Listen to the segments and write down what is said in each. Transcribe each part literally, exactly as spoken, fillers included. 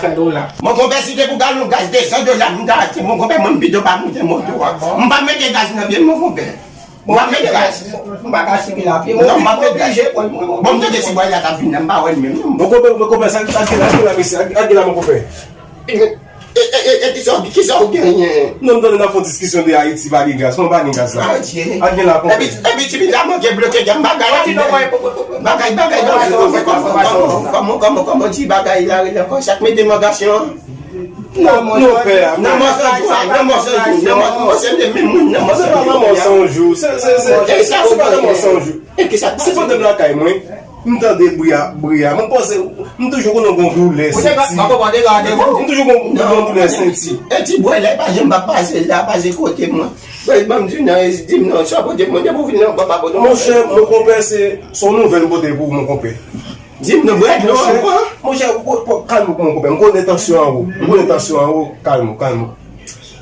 san dola. Mon konpè, si te pou galon gaz de san dola, m ta achte, mon konpè, mwen m pito pa moute moto a. M pa mete gaz nan pye m, mon konpè. M pa mete gaz. M pa ka sikile a pye. Non, m pa mete gaz. Bon, m tande si bway la t ap vin la, m pa wè l menm non. Mon konpè, mon konpè, sa, sa ki la, sa ki la, mesye, sa ki la, mon konpè. E, e, e, e, kisa, kisa w genyen? Non, m tande n ap fè yon diskisyon de Ayiti, pa gen gaz. Kòman pa gen gaz la? Adye. Al gen la, konpè. Epi, epi, ti pita manke bloke, gen bagay. Bagay, bagay, bagay, kòman, kòman, kòman, kòman, kòman ti bagay la rele ankò? Sa k mete m an gasyon? Non, non, pè a. Nan mò san jou, nan mò san jou, nan mò, mò se de menm moun, nan mò san jou. Se pa nan mò san jou. Se, se, se, se pa nan mò san jou. E kisa k pase? Se pandan m lakay mwen, m tande bri a, bri a. Mwen panse, m toujou konnen yon doulè senti. M toujou konnen yon doulè senti. E ti bwè la, pa janm pa pase la, pase kote mwen. Bwè, ban m di non, e di m non, sa pote mwen, depi w vin nan, pa, pa pote mwen. Monchè, mon konpè, se, se yon nouvèl m pote pou ou, mon konpè. Di m non, bwè dlo avan. Monchè, monchè, ou, ou, kalm ou, mon konpè. M konnen tansyon an wo. M konnen tansyon an wo. Kalm ou, kalm ou.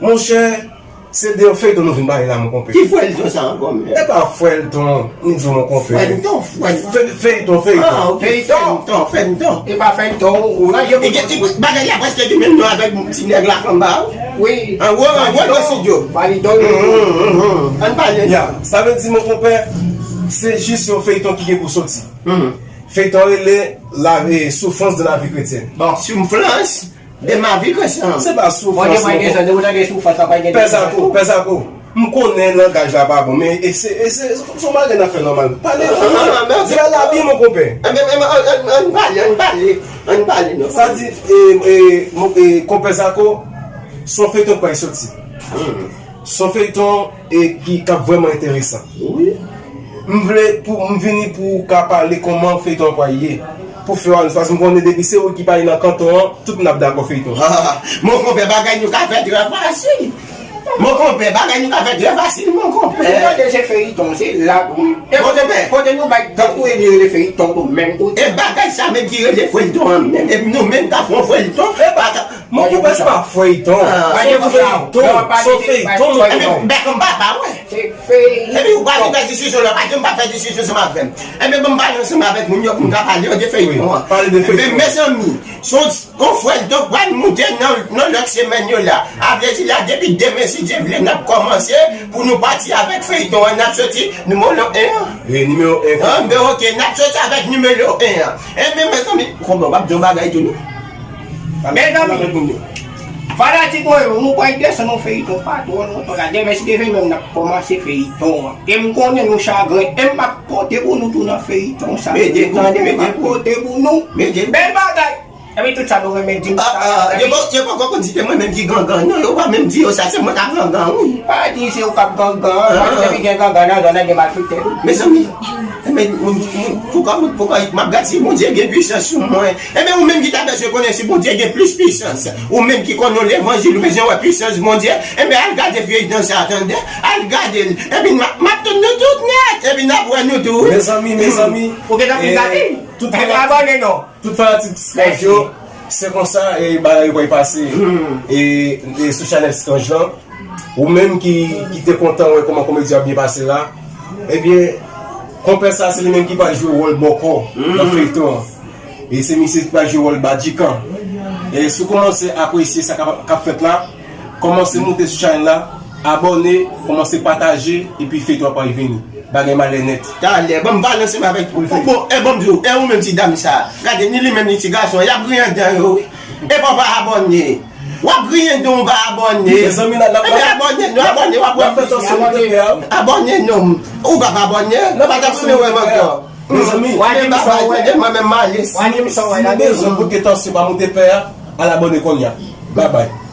Monchè, se de feyton nou vin pale la, mon konpè. Ki fwèlton sa ankò menm? E pa fwèlton, m di w, mon konpè. Fwèlton, fwèlton. Fe-, feyton, feyton. Ah, ok. Feyton. Fwèlton, fwèlton. E pa feyton, ou la, yo. E gen ti bagay la prèske di menm non avèk ti nèg la anba. Wi. Anwo, anwo nan estidyo. Fwèlton. Ann pale. Ya, sa vle di, mon konpè, se jis yon feyton ki gen pou soti. Feyton rele la, eh, Souffrance de la vie chrétienne. Bon, soufrans de ma vie chrétienne. Se pa soufrans, non. Pè Zako, Pè Zako. M konnen langaj la pa bon, men e se, e se, se yon bagay n ap fè nòmal. Pale, pale, pale byen, mon konpè. Ann pale, ann pale, ann pale, non. Sa di, eh, eh, mon, eh, konpè Zako, se yon feyton k pral soti. Se yon feyton, eh, ki, k ap vrèman enteresan. Wi. M vle pou, m vini pou w ka pale kòman feyton an pral ye. Pou fè w anons, paske m konnen depi se ou ki pale nan kanton an, tout moun ap dakò feyton. Ah, mon konpè, bagay nou ka fè trè fasil. Mon konpè, bagay nou ka fè trè fasil, mon konpè. Ou tande se feyton, se la tou. E kote, kote nou bay tankou e li rele feyton tou menm kote. E bagay sa menm ki rele feyton an menm. E nou menm ka fè yon feyton. E pa Mon konpè, se pa fweyton. Se feyton. Se feyton, mon konpè. Ebyen, bèk m pa pa, wè. Se feyton. Epi ou pa vin fè diskisyon la, pa di m pa fè diskisyon ansanm avè m. Ebyen, ban m pale ansanm avèk moun yo pou m ka pale de feyton an. Pale de feyton. Ebyen, mezanmi, se yon fwèlton k pral moute nan, nan lòt semèn yo la. A vle di la, depi demen, si Dye vle, n ap kòmanse pou nou pati avèk feyton an. N ap soti nimewo en an. Wi, nimewo en. Anben, ok, n ap soti avèk nimewo en an. Ebyen, mezanmi, konpè, w ap di yon bagay tou, non? Mezanmi, fanatik mwen yo, nou pral desann yon feyton pa twò lontan la. Demen, si Dye vle, menm n ap kòmanse feyton an. E m konnen nou chagren. E m ap pote pou nou tou nan feyton sa. Mete pou, tande, m ap pote pou nou. Bèl bagay. Epi tout sa nou renmen di m sa. Yo pa, yo poko konn si se mwen menm ki gangan, non, yo pa menm di yo sa, se mwen k ap gangan, wi. Pa di se ou k ap gangan, paske depi gen gangan nan zòn nan, gen malfektè tou. Mezanmi, Ebyen, m, m, poukwa, poukwa m ap gad si Bondye gen pwisans sou mwen? Ebyen, ou menm ki ta bezwen konnen si Bondye gen plis pwisans, ou menm ki konn yon levanjil, ou bezwen wè pwisans Bondye, ebyen, al gade feyton sa, tande, al gade l. Epi, m ap, m ap tann nou tout nèt, epi n ap wè nou tou, wi. Mezanmi, mezanmi, ou gentan fin gade? Tout fanatik, tout fanatik Skaj yo, se konsa, e, bagay yo pral pase, e, e, sou chanèl Skaj lan. Ou menm ki, ki te kontan wè kòman komedi a byen pase la, ebyen, konpè sa se li menm ki pral jwe wòl bòkò nan feyton an. E se misye ki pral jwe wòl badjikan. E si w kòmanse apresye sa k ap, k ap fèt la, kòmanse moute sou chanèl la, abòne, kòmanse pataje, epi feyton an pral vini. Bagay malè nèt. Talè, ban m pale ansanm avèk ou. Bon, e ban m di w, e ou menm ti dam sa, gade, ni li menm ni ti gason, y ap griyen dan yo, wi. Epa w pa abòne. W ap griyen di w pa abòne. Mezanmi, n ap, n ap, ebyen abòne, nou abòne, w ap wè plis. Abòne non. Ou p ap abòne. Ou pa t ap renmen wè m ankò. Mezanmi. Mwen menm m ale. Si nou bezwen pou ke tansyon pa moute pè a, al abòne kounye a. Babay.